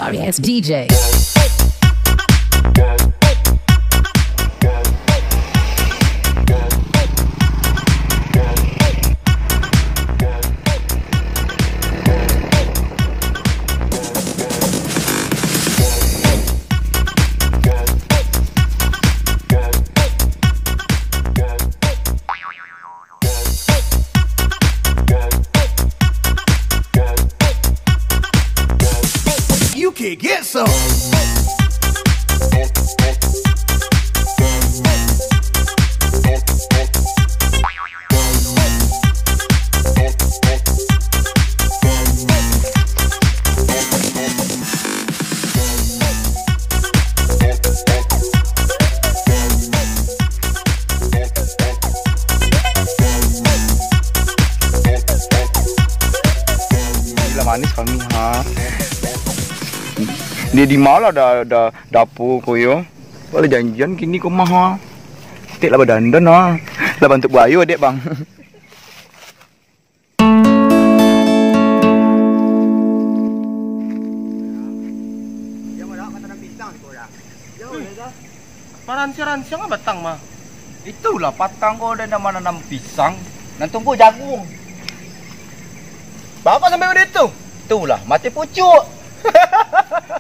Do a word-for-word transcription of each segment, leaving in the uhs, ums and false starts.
R S D J. You can get some. Gila manis kami, ha. Di, di ma lah da, da, dapur ko yo? Lah janjian kini ko mah, ha. Tek lah badandan, ha. Lah bantuak buayo dek, Bang. Maransiang-ransiang lah batang mah. Itulah patang ko den mananam pisang, nan tumbuah jagung. Baa sampai baitu? Itulah, mati pucuak.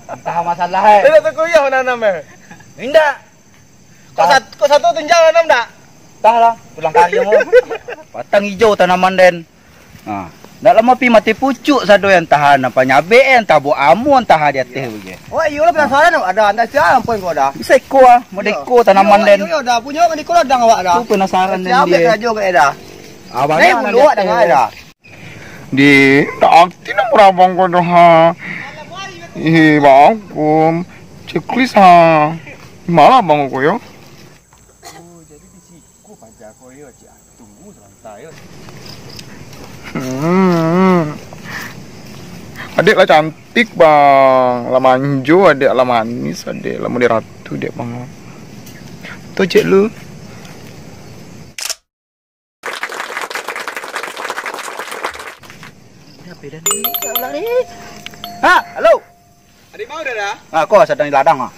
Antah masalah, eh. Indak takuyah mananam, eh? Indak. Kok sat-, kok satu tunjang tanam dak? Tah lah, pulang kari mo. Patang ijo tanaman den. Ha, dak lamo pi mati pucuak sado yang tahan, apa nyabek yang tabok amuan tahan di ateh bagai. Oh, iyo lah penasaran, ada, ada sia ampun kau dah. Bisa iko ah, modeko tanaman den. Iyo, iyo, dah punyo kan iko ladang awak dah. Tu penasaran den. Siapa dia. Karajo kat dah? Abang ni dah buluak dah dah. Di, dak aktif nomor abang ko doh, ha. Ih, bang, aku checklist, ha. Malah abang ko yo. Oh, jadi di siko paja ko yo, cik. Ah, tunggu sabanta yo. Hmm. Adek lah cantik, bang. Lah manjo, adek lah manis, adek lah model ratu, dek, bang. Tu cek lu. Ha, halo. Adi ma Uda dah? Ah, ko sadang di ladang ah.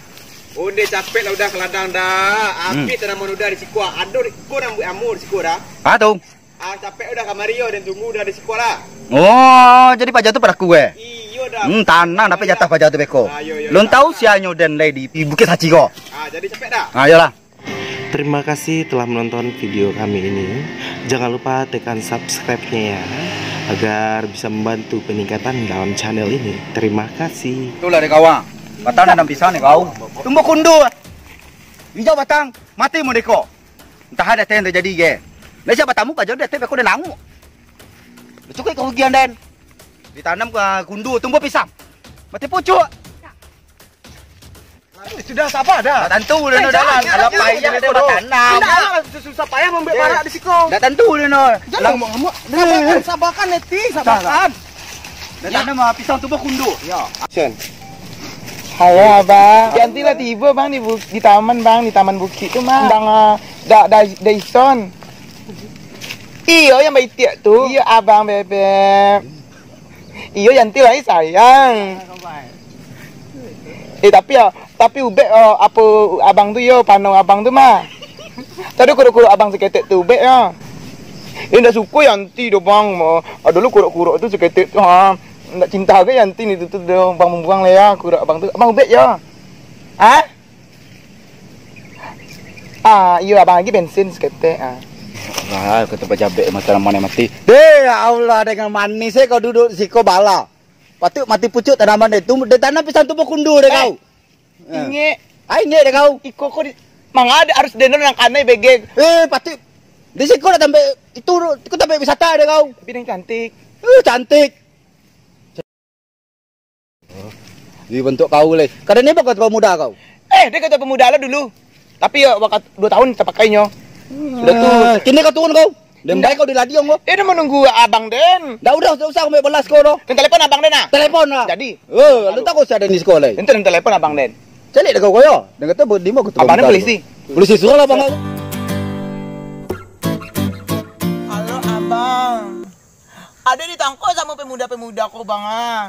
Onde capek lah Uda ka ladang dah. Hmm. Abih tanaman Uda di siko. Ado di ko nan buek amuah di siko dah. Ah, tu. Ah, capek Uda kamari yo, den tunggu Uda di siko lah. Oh, jadi paja tu padaku eh? Iyo dah. Hmm, tanang dapek jatah paja tu beko. Ah, iyo, iyo, Uda. Lun tau sianyo den lai di, di Bukik Saci ko. Ah, jadi capek dah. Ah, iyolah. Terima kasih telah menonton video kami ini. Jangan lupa tekan subscribe-nya ya, agar bisa membantu peningkatan dalam channel ini. Terima kasih. Itulah dek kawan. Batang nanam pisang ni kau. Tumbuah kundu. Ijau batang, mati modeko. Antah ado yang terjadi ge. Lah siapa tamu ka jauh datang beko den languk. Cukuik karugian den. Ditanam ka kundu, tumbuah pisang. Mati pucuak. Sudah, sabar dah. Dak tantu dek no dalam. Alah pai jan dek no tanam. Indak lah, susah payah mambuek parak di siko. Dak tantu dek no. Jangan ngomong-ngomong. Sabarkan, sabarkan, Neti, sabarkan. Dak tanam ah, pisang tumbuah kundu. Yo. Action. Halo, Abang. Yanti lah tibo, Bang, di bu-, di taman, Bang, di taman bukik tu, Bang. Bang, ah, dak, dak, dak ison. Iyo, yang baitiak tu. Iyo, Abang Bebek. Iyo, Yanti lai sayang. Eh, tapi yo, tapi ubek, oh, apo abang tu yo, panau abang tu mah. Tadi kuruk-kuruk abang saketek tu ubek yo. Eh, ndak suko Yanti doh, Bang. Mo, ado lu kuruk-kuruk tu saketek tu, ha. Ndak cinta ge Yanti ni tu, tu doh, Bang, mambuang lai yo kuruk abang tu. Abang ubek yo. Ha? Ah, iyo, abang agi bensin saketek, ah. Ah, kata pajabek mata nama mati. Deh, ya Allah, dengan manis eh kau duduk di siko bala. Patut mati pucuk tanaman deh. Tu, deh tanam pisang tumbuah kundu deh kau. Eh, ingek. Ah, ingek deh kau. Iko ko di, manga ado harus dendam nang kanai begeng. Eh, patut. Di siko dah sampai itu, itu sampai wisata deh kau. Tapi yang cantik. Eh, cantik. Di bantuak kau lai. Kadang ni bakal pemuda kau. Eh, dia kata pemuda lah dulu. Tapi ya, bakat dua tahun tapakainyo. Sudah tu. Ah, kini kau turun kau. Indak. Kau di ladiang kau. Dia dah menunggu abang den. Dah udah, tak usah ambil belas kau tu. Kan telepon abang den ah. Telepon lah. Jadi. Oh, lu tahu saya ada di sekolah. Itu telepon abang den. Calik dah kau kau ya. Dia kata di mana kau abang den polisi. Polisi suruh lah abang kau. Halo abang. Ada ditangkap sama pemuda-pemuda kau bang ah.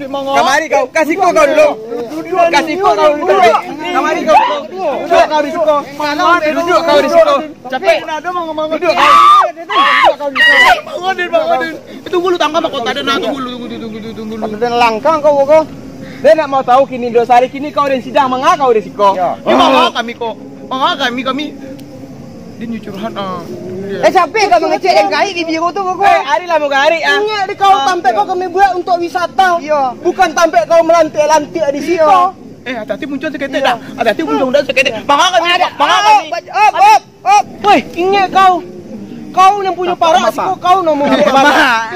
Kamari kau, ka siko kau dulu. Ka siko kau dulu. Kamari kau. Duduak kau di siko. Duduak kau di siko. Capek. Duduak kau. Duduak kau di siko. Bang Odin, Bang Odin. Eh, tunggu lu, tangga mahkota den, nah, tunggu lu, tunggu, tunggu, tunggu, tunggu lu. Kapten langkang kau, kau. Den nak mau tahu kini, dosa hari kini kau den sidang, manga kau di siko. Yo. Yo, manga kami kok. Manga kami, kami. Dia nyo curhat, ah. Eh, siapa yang kau mangecek yang gaik di biro tu, kau? Eh, ari lah mau garik, ah. Ingat di kau, tampek kau kami buat untuk wisata. Iyo. Bukan tampek kau melantik-lantik di siko. Eh, hati-hati muncul saketek dah. Hati-hati muncul dah saketek. Manga kami, manga kami. Op, op, op. Woi, ingat kau. Kau nan punyo parak siko, kau nan mambuek bala.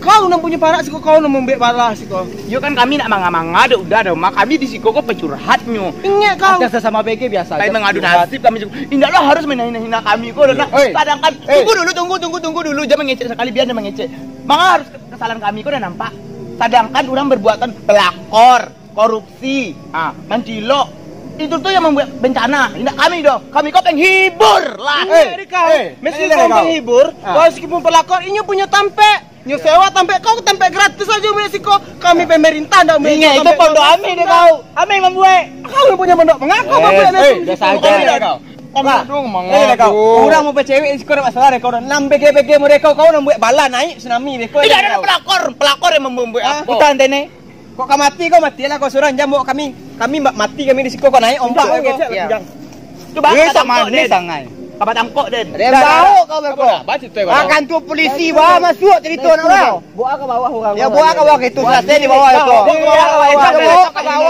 Kau nan punyo parak siko, kau nan mambuek bala siko. Yo kan kami nak manga-manga, dak udah dah, Mak. Kami di siko ko pecurhatnyo. Ingat kau. Asa sasamo B G biasa. Kami mangadu nasib kami siko. Indak lah harus menghina-hina kami ko dah. Sadangkan, tunggu dulu, tunggu, tunggu, tunggu dulu. Jangan mangecek sakali, biar dia mangecek. Manga harus kesalahan kami ko dah nampak. Sadangkan urang berbuatan pelakor, korupsi, ah, mancilok. Itu tu yang mambuek bencana, indak kami doh. Kami ko penghibur lah. Eh, eh, meski kau penghibur, kau meskipun pelakor, inyo punyo tampek. Nyo sewa tampek, kau tampek gratis aja buek siko. Kami pemerintah ndak buek. Ingat, itu pondok kami deh kau. Kami mambuek. Kau yang punyo pondok, manga kau mambuek. Eh, biasa aja kau. Kau dong manga kau. Urang mau becewek siko dak masalah deh kau. Nan B G-B G mereka kau nan buek bala naik tsunami deh kau. Tidak ada pelakor, pelakor yang mambuek apa? Hutan tene. Kok ka mati kau, matilah kau surang, jan bawa kami. Kami ma-, mati kami di siko, kau naik ombak kau. Coba ka tangkok den. Sangai. Kaba tangkok den. Bawa kau beko. Akan tu polisi bawa masuk cerita nak urang. Bawa ka bawah urang. Ya, bawa ka bawah itu, selesai di bawah itu. Bawa ka bawah itu. Bawa ka bawah.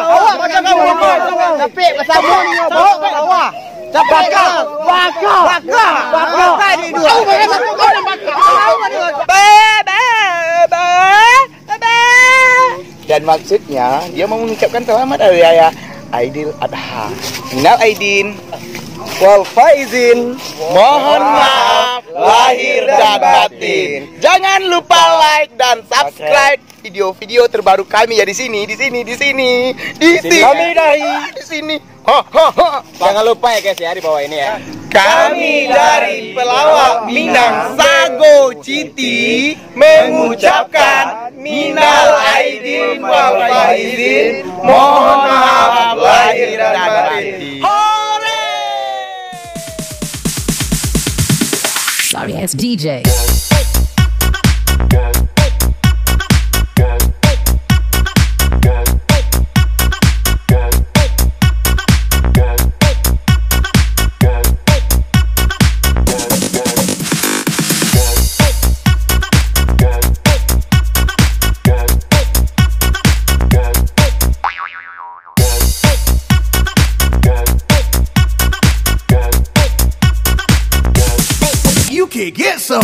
Bawa ka bawah. Tapi bersama ni bawa ka bawah. Baka! Baka! Baka! Baka di dua. Be, be, be, be, be. Dan maksudnya, dia mau mengucapkan selamat hari raya Aidil Adha. Minal aidin wal faizin. Mohon maaf lahir dan batin. Jangan lupa like dan subscribe video-video terbaru kami ya di sini, di sini, di sini, di sini. Kami dari di sini. Ha, ha, ha. Jangan lupa ya guys ya, di bawah ini ya. Kami dari pelawak Minang Sago Citi mengucapkan minal aidin wal faizin, mohon maaf lahir dan batin. Hore! Sorry ass D J. You can get some.